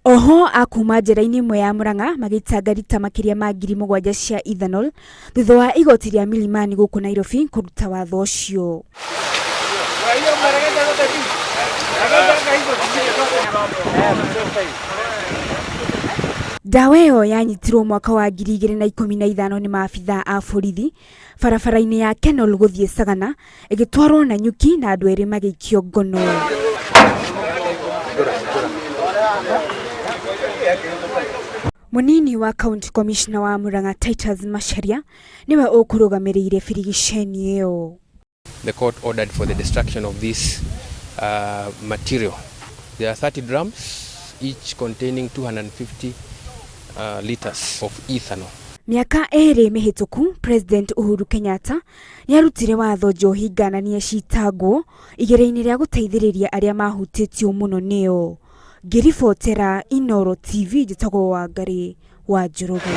Oho a kuma njera-inĩ ĩmwe ya Murang'a magĩitanga rita makĩria ma 7,000 cia ethanol thutha wa igoti rĩa Milimani gũkũ Nairobi kũruta watho ũcio. Ndawa ĩyo yanyitirwo mwaka wa 2015 nĩ maabithaa a borithi barabara-inĩ ya Kenol gũthiĩ Sagana ĩgĩtwarwo Nanyuki na andũ erĩ magĩikio ngono. Mũnini wa County Commissioner wa Murang'a Titus Macharia nĩwe ũkũrũgamĩrĩire birigiceni ĩyo. The court ordered for the destruction of this material. There are 30 drums, each containing 250 liters of ethanol. Mĩaka ĩrĩ mĩhĩtũku, President Uhuru Kenyatta nĩarutire watho njohi ngananie citangwo igeria-inĩ rĩa gũteithĩrĩria arĩa mahutĩtio mũno nĩyo. Ngĩribotera Inooro TV njĩtagwo Wangarĩ wa Njoroge.